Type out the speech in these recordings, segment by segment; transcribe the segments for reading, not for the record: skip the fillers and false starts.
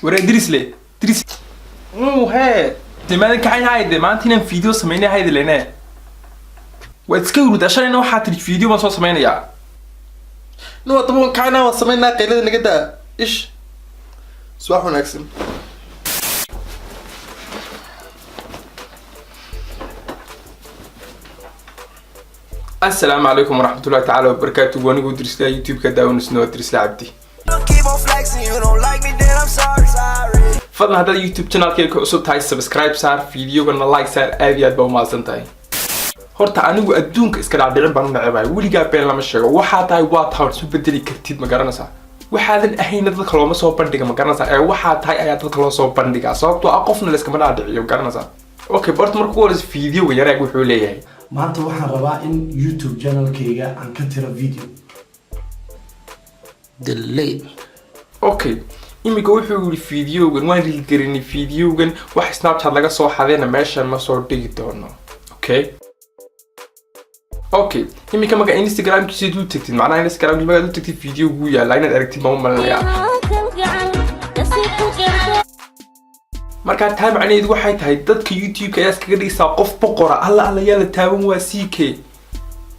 Waree Dirisle, Diris hee dee, maadan kaxayn hayde maanta inaan video samaynay hayde lene. Waad iska hurudaa. Shalayna waxaa tiri video baan soo samaynayaa. No, haddaba waan kacanaa, waan samaynaa. Qaylada naga daa. Ish, subax wanaagsan. Asalaamu calaykum waraxmatullahi tacaala wabarakaatu. Wanigu Dirisla, YouTube-ka daawanaysan waa Dirisla Cabdi. Keep on flexing, you don't like me, then I'm sorry. Sorry. Fadlan haddaad YouTube channelkayga ka cusub tahay, subscribe saar, videogana like saar. Aad iyo aad baa umahadsan tahay. Horta anigu adduunka iska dhacdhicin baan u necebahay. Weligaa been lama sheego. Waxaa tahay waa tahay, isu bedeli kartid, ma garanaysaa? Waxaadan ahayna dadka looma soo bandhiga, ma garanaysaa? Ee waxaa tahay ayaa dadka loo soo bandhigaa, sababtoo ah qofna layskama dhaadhiciyo, ma garanaysaa? Okay, horta marka ugu horeysa videoga yareeg wuxuu leeyahay: Maanta waxaan rabaa in YouTube channelkayga aan ka tiro video. Delete. Okay, iminka wuxuu yidhi videogan waan riilgarinay, videogan wax Snapchat laga soo xadayna meeshan ma soo dhigi doono. Okay, iminka marka Instagramkiisa u tagtid, macnaha Instagramkiisa markaad u tagtid, video guu yaallaa inaad aragtid ma u malinayaa. Markaa taa macnaheedu waxay tahay dadka YouTube-ka ayaa iskaga dhigaysaa qof boqora. Alla alla, yaa la taaban, waa CK,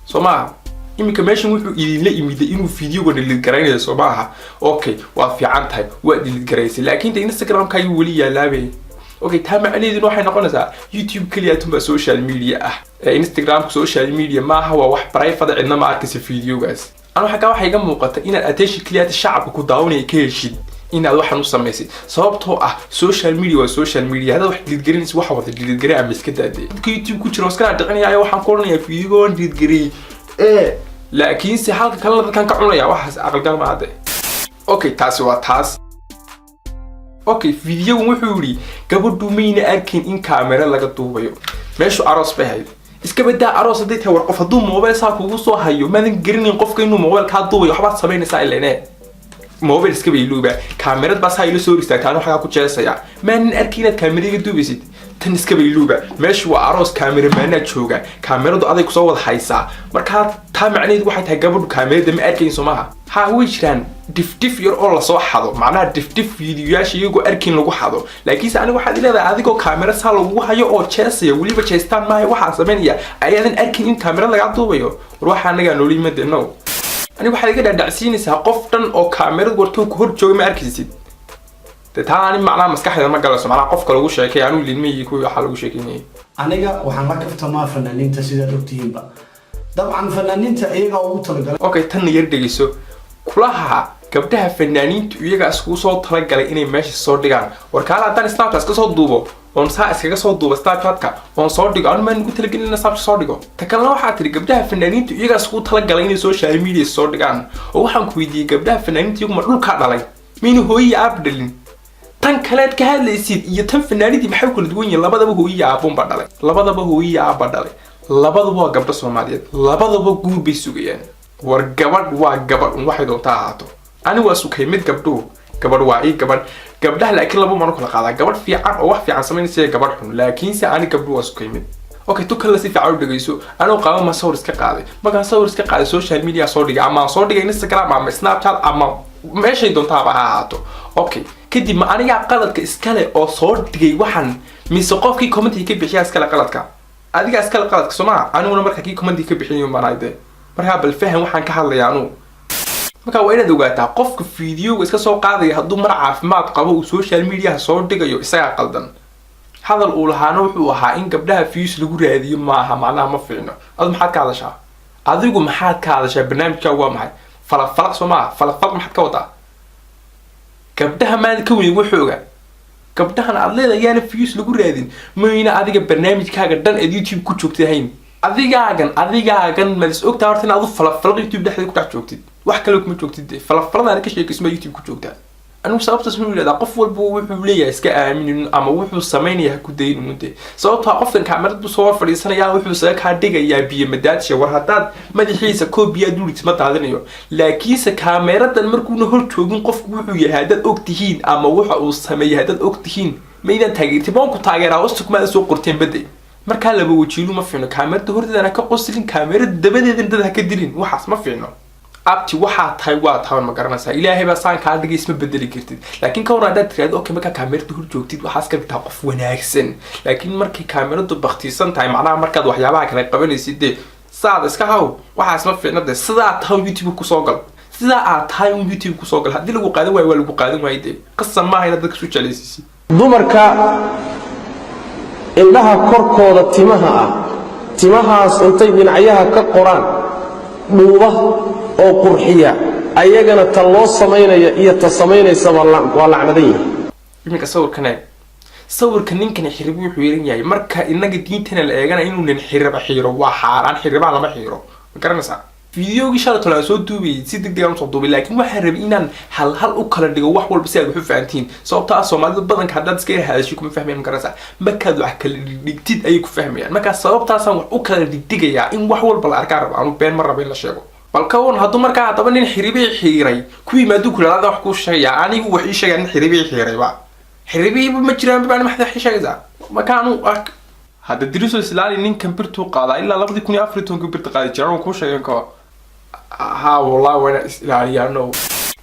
soo maaha? Iminka meeshan wuxuu idinla imiday inuu videoga delete garaynayo, soo maaha? Okay, waa fiican tahay, waa delete garaysay, laakiin de Instagramka ayuu weli yaalaabay. Okay, taa macnaheeduna waxay noqonaysaa YouTube keliya tunbaa social media ah ee Instagramka social media maaha, waa wax private, cidna ma arkaysa videogaas. Anu xaggaa waxaa iga muuqata inaad attention keliya shacabka ku daawanaya ka heshid inaad waxaan u samaysay, sababtoo ah social media waa social media. Haddaad wax delete garinaysa, waxa wada delete garay ama iska daadee. Dadka YouTube ku jira oo iska dhicinaya, waxaan ku odhanayaa videoga waan delete gareeyey ee, laakiinse halka kalena dadkan ka cunaya, waxaas aqalgal ma hadde. Okay, taasi waa taas. Okay, videogan wuxuu yidhi gabadhu mayna arkayn in kaamera laga duubayo, meeshu aroos bay ahayd. Iska badaa aroos hadday tahay, war qof hadduu mobile saa kugu soo hayo, maadan garanayn qofka inuu mobile kaa duubayo? Waxbaad samaynaysaa ilene mobile iska bayluuba, kaamerad baa saa ila soo hor istaagta, anuu xagaa ku jeesaya, maanan arkin inaad kaamera iga duubaysid. Tan iska bayluuba, meeshu waa aroos, kaameramaanaa jooga, kaameradu aday kusoo wada haysaa. Markaa taa macnaheedu waxay tahay gabadhu kaamerada ma arkayn, soo maaha? Ha, way jiraan dhifdhif yar oo lasoo xado, macnaha dhifdhif fiidiyoyaasha iyagoo arkin lagu xado, laakiinse aniga waxaad leedahay adigoo kaamera saa lagugu hayo oo jeesaya, weliba jeestaan maaha, waxaa samaynaya ayaadan arkin in kaamera lagaa duubayo. War waxaa anagaa noola yimade no. Aniga waxaad iga dhaadhacsiinaysaa qof dhan oo kaamerad wartoo ku hor jooga ma arkaysid. Dee taa ani macnaha maskaxda ma galayso, macnaha qofka lagu sheekay anigu lidmihii kuwii waxaa lagu sheekeynayay. Aniga waxaan la kaftamaa fanaaniinta, sidaad ogtihiinba. Dabcan fanaaniinta iyagaa ugu talagalay. Okay, tanna yar dhegeyso. Kulaha gabdhaha fanaaniintu iyagaa iskugu soo talagalay inay meesha soo dhigaan. War kaala, haddaan Snapchat iska soo duubo oon saa iskaga soo duubo Snapchatka oon soo dhigo, anu maan ugu talagelin inaan Snapchat soo dhigo? Ta kalena waxaa tiri gabdhaha fanaaniintu iyagaa iskugu talagalay inay social media soo dhigaan, oo waxaan ku weydiiyey gabdhaha fanaaniintu iyagu ma dhulkaa dhalay? Mayna hooyiya aab dhalin? Tan kaleed ka hadlaysid iyo tan fanaanidii maxay kala duwan yihiin? Labadaba hooyiya aabunba dhalay, labadaba hooyiya aabba dhalay, labadaba waa gabdho Soomaaliyeed, labadaba guur bay sugayaan. War gabadh waa gabadh un, waxay doontaa ahaato. Ani waa sukay mid gabdhuhu, gabadh waa ii gabadh. Gabdhaha laakiin laba maan u kala qaadaa: gabadh fiican oo wax fiican samaynaysa iyo gabadh xun, laakiinse ani gabdhuhu waa sukay mid. Okay, tu kale si fiican u dhegeyso. Anuu qaabo ma sawir iska qaaday? Markaan sawir iska qaaday, social media soo dhigay, ama aan soo dhigay Instagram ama Snapchat ama meeshay doontaaba ha ahaato. Okay, kadib ma anigaa qaladka iskale oo soo dhigay waxan, mise qofkii commentiga ka bixiyaa iskale qaladka? Adigaa iskale qaladka, soo maha? Aniguna marka kii commentiga ka bixinayo baan ahay dee. Markaa bal fahan waxaan ka hadlaya anugu. Marka waa inaad ogaataa qofka videoga iska soo qaadaya hadduu mar caafimaad qabo uu social mediaha soo dhigayo, isagaa qaldan. Hadal uu lahaana wuxuu ahaa in gabdhaha views lagu raadiyo maaha, macnaha ma fiicno. Adu maxaad ka hadashaa? Adigu maxaad ka hadashaa? Barnaamijkaagu waa maxay? Falaq falaq, soo maaha? Falaq falaq maxaad ka wadaa? Gabdhaha maad ka weyn waxooga gabdhahan aad leedahay yaana views lagu raadin, mayna adiga barnaamijkaaga dhan aad YouTube ku joogtid hayn? Adigaagan maad is ogtaa horta in adu falaq falaq YouTube dhexdeeda ku dhex joogtid? Wax kale kuma joogtid dee, falaq falaqdaana ka sheekayso maa YouTube ku joogtaa. Anigu sababtaas wuxuu yidhahdaa qof walba wuxuu leeyahay iska aaminin ama wuxuu samaynaya ha ku daynin de, sababtoo ah qofkan kaamerad buu soo hor fadhiisanayaa, wuxuu isaga kaa dhigayaa biyo madaadsha. War haddaad madaxiisa koob biyaa duulit ma daadinayo, laakiinse kaameradan markuuna hor joogin qofku wuxuu yahay haddaad og tihiin ama waxa uu sameeyay haddaad og tihiin, maydaan taageertay? Waan ku taageeraa hosta kumaada soo qorteen bade. Markaa laba wajiilu ma fiicno. Kaamerada horteedana ka qoslin, kaamerada dabadeedana dad ha ka dilin, waxaas ma fiicno. Abti, waxaa tahay waa tahay, ma garanaysaa? Ilaahay baa saan kaa dhigay, isma bedeli kartid. Laakiin ka waran haddaad tiraahdo, okay, markaa kaamirada hor joogtid waxaas ka dhigtaa qof wanaagsan, laakiin markay kaamiradu baktiisan tahay, macnaha markaad waxyaabaha kale qabanaysid, dee saad iska haw, waxaas ma fiicna. Dee sidaa tahay YouTube kusoo gal, sidaa aad tahay un YouTube kusoo gal. Haddii lagu qaadan waayo, waa lagu qaadan waayo. Dee qasab maaha inaad dadka isu jeclaysiisid. Dumarka indhaha korkooda timaha ah, timahaas intay dhinacyaha ka qoraan dhuuba oo qurxiya, ayagana ta loo samaynaya iyo ta samaynaysaba waa lacnadan yihi. Iminka sawirkan eeg. Sawirka ninkan xiribu wuxuu yeelan yahay. Marka inaga diintana la eegana, inuu nin xiriba xiiro waa xaaraan. Xiribaha lama xiiro, ma garanaysaa? Videogii shalay tolan soo duubayay, si deg deg aan usoo duubay, laakiin waxaan rabay inaan hal hal u kala dhigo wax walba si aad wax u fahantiin, sababto ah Soomaalida badanka haddaad iska yar hadashay kuma fahmayaan, ma garanaysaa? Markaad wax kala dhigdhigtid ayay ku fahmayaan. Markaa sababtaasaan wax u kala dhigdhigayaa, in wax walba la arkaan raba. Anu been ma raba in la sheego. Bal ka wan hadduu markaa haddaba nin xiribay xiiray ku yimaaduu ku yidhahda, wax kuu sheegaya, anigu wax ii sheegaya nin xiribay xiirayba, xiribihiiba ma jiraan baan, maxaad wax ii sheegaysaa? Marka anu hadda diriso islaali, ninkan birtuu qaadaa ilaa 2014-kii birta qaadi jiraan, uu kuu sheegan karo. Ha, wallahi waa inaan is ilaaliyaa. No,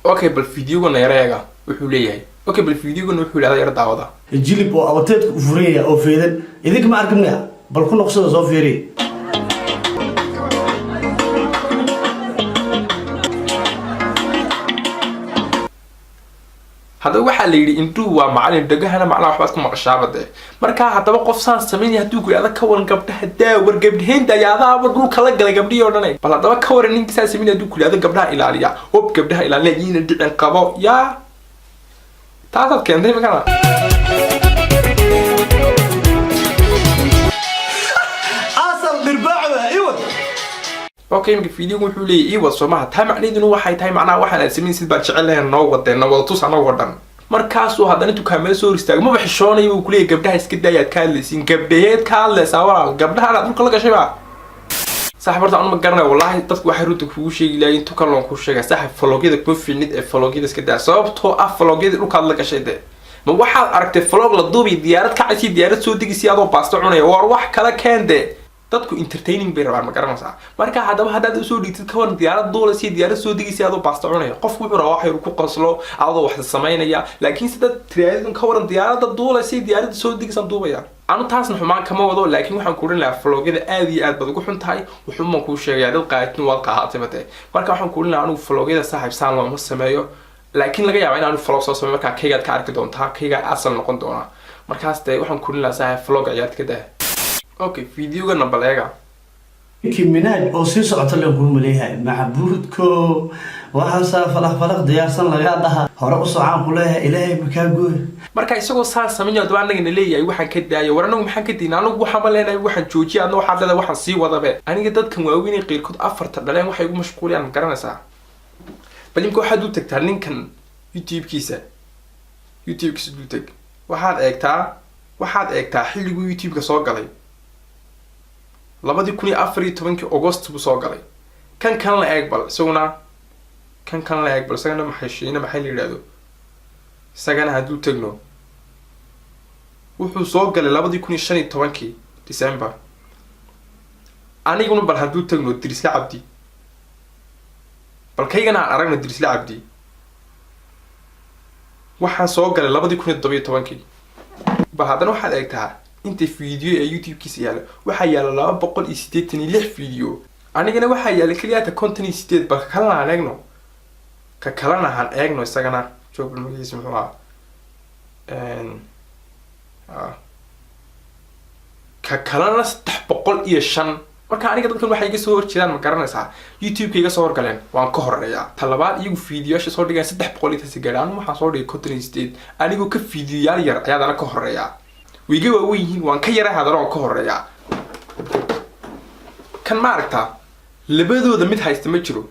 okay, bal videogana yara eega wuxuu leeyahay. Okay, bal videogana wuxuu yidhahdaa yara daawada. Jilib oo abateedku u furan yahay oo feedan, idinka ma arkin miya? Bal ku noqsada, soo fiiriya. Haddaba waxaa la yidhi indhuhu waa macalin, dhegahana macnaha waxbaad ku maqashaaba. Dee markaa haddaba qof saan samaynaya hadduu ku yidhahda, ka waran gabdhaha daa, war gabdhaheynta ayaadaaba dhulka la galay gabdhihii oo dhan. Bal haddaba ka waran ninka saan samaynaya hadduu ku yidhahdo gabdhaha ilaaliya, ob gabdhaha ilaaliya, yiina dhicin qabo, yaa taasaad keentay makana? Asal dhirbaac waa iwad. Okay, imika videogu wuxuu leeyahy ii wad soomaha. Taa macnaheeduna waxay tahay, macnaha waxaan aad samaynsid baan jecel lahayn, noo wadeen, noo wada tus anagoo dhan. Markaasuu haddana intuu kaamera soo hor istaago, maba xishoonaya, buu kuleeyahy gabdhaha iska daayaad ka hadlaysiin. Gabdhaheed ka hadlaysaa, walaal? Gabdhaha anaad dhulka la gashay ba, saaxib. Horta anu ma garanayo wallahi, dadku waxay runta kugu sheegi lahayn intu kale loon kuu sheegay. Saaxib, vlogyada kuma fiicnid ee vlogyada iska daa, sababtoo ah vlogyada dhulkaad la gashay. Dee ma waxaad aragtay vlog la duubi, diyaarad kacaysi, diyaarad soo degaysi, adoo baasto cunaya? War wax kala keen. Dee dadku entertaining bay rabaan, ma garanaysaa? Marka haddaba haddaad usoo dhigtid, ka waran diyaarad duulaysa, diyaarad soo degaysa, adoo baasto cunaya, qofku wuxuu rabaa wax yar ku qoslo adoo wax samaynaya. Laakiin se dad tiraadin, ka waran diyaaradda duulaysa, diyaaradda soo degaysaan duubaya? Anu taasna xumaan kama wado, laakiin waxaan ku odhan lahaa vlogyada aad iyo aad baad ugu xun tahay. Wuxuuman kuu sheegaya dad qaadatin waad qaadatay bate. Marka waxaan ku odhan lahaa anigu vlogyada, saaxiib, saan looma sameeyo. Laakiin laga yaaba in aanu vlog soo sameyo, markaa kaygaad ka arki doontaa, kaygaa asal noqon doonaa. Markaas dee waxaan ku odhan lahaa, saaxiib, vlog ciyaarta ka daa. Okay, videogana bal eega. Ninkii Minaaj oo sii socota leen kuu maleeyahay, macbuudko, waxaasaa falaq falaq diyaarsan lagaa dhaha, hore u socaan ku leeyahay, Ilaahay makaa gooy. Marka isagoo saan sameynaya haddaba annagana leeyahay waxaan ka daayo. War anagu maxaan ka dayna? Anagu waxaan ma leenahay waxaan joojiya, adna waxaad leedahay waxaan sii wadabe. Aniga dadkan waaweynay qeyrkood afarta dhaleen waxay ugu mashquulayaan, ma garanaysaa? Bal imka waxaad u tagtaa ninkan YouTube-kiisa, YouTube-kiisa dul teg. Waxaad eegtaa xilliguu YouTube-ka soo galay, 2014-kii August buu soo galay. Kan kan la eeg bal isaguna, kan kan la eeg bal isagana, maxay shiina, maxay la yidhahdo isagana hadduu tegno, wuxuu soo galay 2015-kii December. Aniguna bal hadduu tegno Dirisle Cabdi, bal kaygana aan aragno. Dirisle Cabdi waxaan soo galay 2017-kii. Bal haddana waxaad eegtaa inta video ee YouTube-kiisa yaalla. Waxaa yaalla 286 video, anigana waxaa yaalla keliyaata 58. Bal ka kalena aan eegno, ka kalena han eegno isagana. Joog bal, magaciisa muxuu ahaa? Ka kalena 305. Marka aniga dadkan waxay iga soo horjeedaan, ma garanaysaa? YouTube-ka iga soo horgaleen, waan ka horeeyaa. Talabaad, iyagu fiidiyoyaasha soo dhigaan 300 iyo tasi gaadha, anigu waxaan soo dhigay 58. Anigoo ka fiidiyoyaal yar ayaa haddana ka horeeyaa. Way iga waawen yihiin, waan ka yaray, haddana waan ka horeeyaa. Kan ma aragtaa? Labadooda mid haysta ma jiro.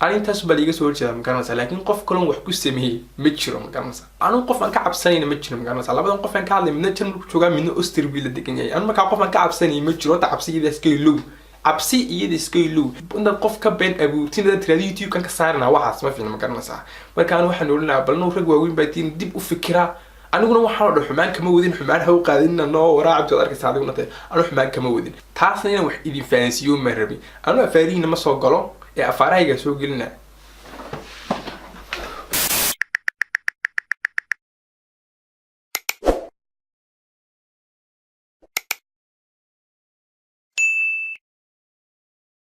Ani intaas baa liiga soo horjeedaa, ma garanaysaa? Laakiin qof kalon wax ku sameeyey ma jiro, ma garanaysaa? Anigu qof aan ka cabsanayna ma jiro, ma garanaysaa? Labadan qof aan ka hadlay, midna Jarmalku joogaa, midna Austria la degan yahay. Anu markaa qof aan ka cabsanayay ma jiro. Horta cabsi iyada iska ilow, cabsi iyada iska ilow. Intaad qof ka been abuurtin inaad tirahdo YouTube kan ka saarina, waxaas ma fiicna, ma garanaysaa? Marka anu waxaan odhan lahaa, bal now rag waaweyn baa tiin, dib u fikiraa. Aniguna waxaan oo dhan xumaan kama wadin, xumaan ha u qaadinna. Noo waraa Cabdi, waad arkaysaa adiguna tahay anu xumaan kama wadin. Taasna inaan wax idin fahansiiyo ma rabin. Anu afaarihiina ma soo galo ee afaarahaygaa soo gelina.